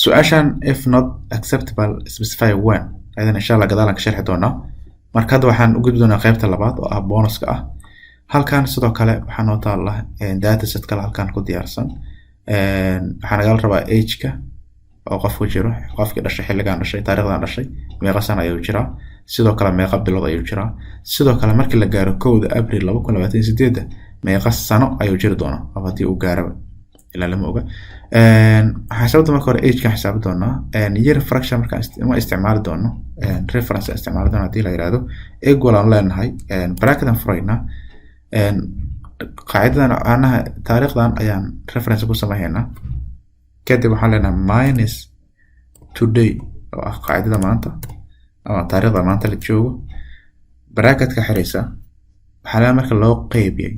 Su-aashan "if not acceptable, specify when", ayadan insha Allah gadaalan ka sharxi doonaa. Marka hadda waxaan u gudbi doonaa qaybta labaad oo ah bonuska ah. Halkan sidoo kale waxaa noo taala data set kale halkan ku diyaarsan. Waxaa nagala rabaa age-ka oo qofku jiro, qofkii dhashay xilligan dhashay, taariikhdan dhashay, meeqa sana ayuu jiraa, sidoo kale meeqa bilood ayuu jiraa, sidoo kale markii la gaaro 1da Abril 2028-da meeqa sano ayuu jiri doonaa, ama haddii uu gaaraba ilaa lama oga. Waxaan xisaabta marka hore age-kan xisaabi doonaa. Year fraction markaan ma isticmaali doono, reference aan isticmaali doono. Haddii la yihahdo equal aan leenahay, bracket aan furaynaa, qaacidadan anaha taariikhdan ayaan reference ku sameynaa. Kadib waxaan leenahay minus today oo ah qaacidada maanta ama taariikhda maanta la joogo, bracketka xiraysa. Waxaa leenahay marka loo qeybiyey,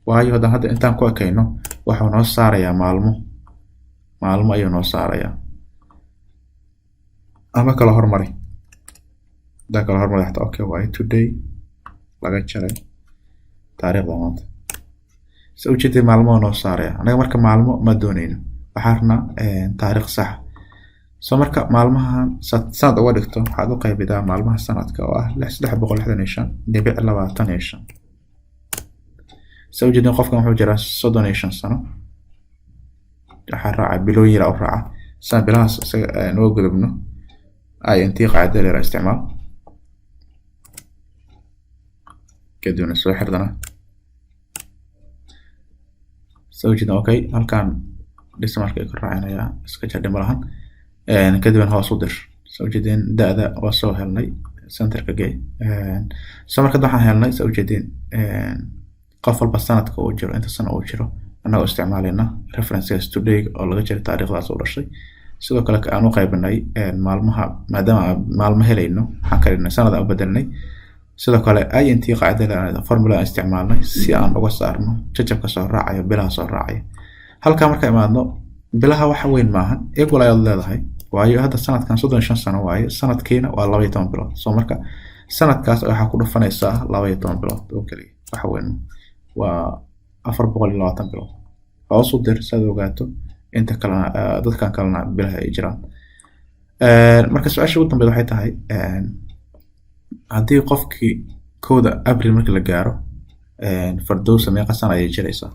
waayo haddaan hadda intaan ku ekayno waxuu noo saarayaa maalmo, maalmo ayuu noo saarayaa. Ama kala hormari, haddaan kala hormari xataa okay waaye. Today laga jaray taariikhda maanta, sa ujeeday maalmo noo saaraya. Anaga marka maalmo ma dooneyno, waxaan rabnaa taariikh sax. So marka maalmahan sanad uga dhigto, waxaad u qaybidaa maalmaha sanadka oo ah 365.25. Sa ujeedin qofkan wuxuu jiraa 35 sano. Waxaa raaca bilooyin yara u raaca saan bilahaas isaga uga gudubno. Int qaacida leera isticmaal, kadibna soo xirdana. Soo jeedin okay, halkan decimalka ka raacinaya, iska jardhi ma lahan. Kadibna hoos u dir. Soo jeedin da-da waa soo helnay, centerka gay. So marka waxaan helnay, soo jeedin, qof walba sanadka uu jiro, inta sano uu jiro, annagoo isticmaalayna references today oo laga jiray taariikhdaas uu dhashay. Sidoo kale aan u qaybinay maalmaha, maadaama aan maalmo helayno waxaan ka dhignay sanad aan u bedelnay. Sidoo kale int qaacidada formula aan isticmaalnay si aan uga saarno jajabka soo raacaya, bilaha soo raacaya. Halkaa marka imaadno bilaha waxa weyn maahan, equal ayaad leedahay, waayo hadda sanadkan 35 sano waaye, sanadkiina waa 12 bilood. So marka sanadkaas waxaa ku dhufanaysaa 12 bilood oo keliya, waxa weyn waa 420 bilood. Hoos u dir si aad ogaato inta kalena dadkan kalena bilaha ay jiraan. Marka su-aasha ugu dambeyd waxay tahay, haddii qofkii 1da Abril markii la gaaro, Fardowsa meeqa sana ayay jiraysaa?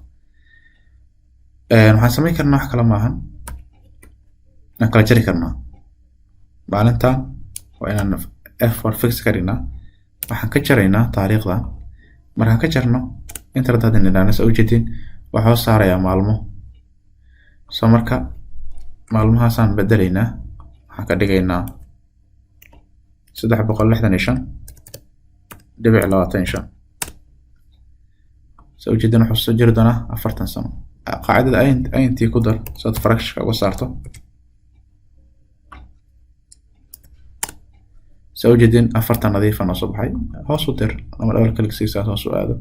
Waxaan samayn karnaa wax kale maahan, waan kala jari karnaa. Maalintan waa inaan f for fix ka dhignaa. Waxaan ka jaraynaa taariikhda. Markaan ka jarno internet hadda nidhaahno, sa ujeedin waxaa saarayaa maalmo. So marka maalmahaasaan bedelaynaa, waxaan ka dhigaynaa 365.25. Sa ujeedin wuxuu soo jiri doonaa 40 sano. Qaacidada int ku dar si aad fractionka uga saarto. Sa ujeedin 40 nadiifa noo soo baxay. Hoos u dir ama double click siisaas hoos u aado.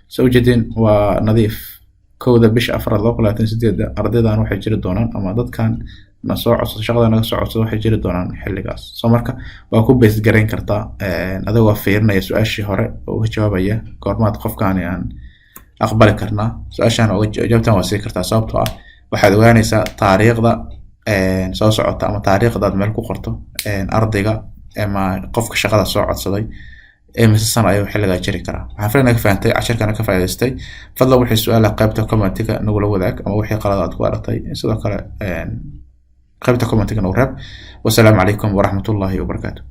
Sa ujeedin waa nadiif. 1da bisha afraad 2028-da ardaydan waxay jiri doonaan, ama dadkan na soo codsado, shaqada naga soo codsado, waxay jiri doonaan xilligaas. So marka waa ku base garayn kartaa adigoo fiirinaya su-aashii hore oo uga jawaabaya goormaad qofkaani aan aqbali karnaa. Su-aashaan uga jawaabtan waa sii kartaa, sababtoo ah waxaad ogaanaysaa taariikhda soo socota ama taariikhda aad meel ku qorto ardayga ama qofka shaqada soo codsaday mise sano ayuu xilligaa jiri karaa. Waxaan filaynaa ka fahantay casharkana, ka faa'iidaystay. Fadlan wixii su-aala qaybta commentiga nagula wadaag, ama wixii qalad aad ku aragtay sidoo kale qaybta commentiga nagu reeb. Wasalaamu calaykum waraxmatullaahi wabarakaatu.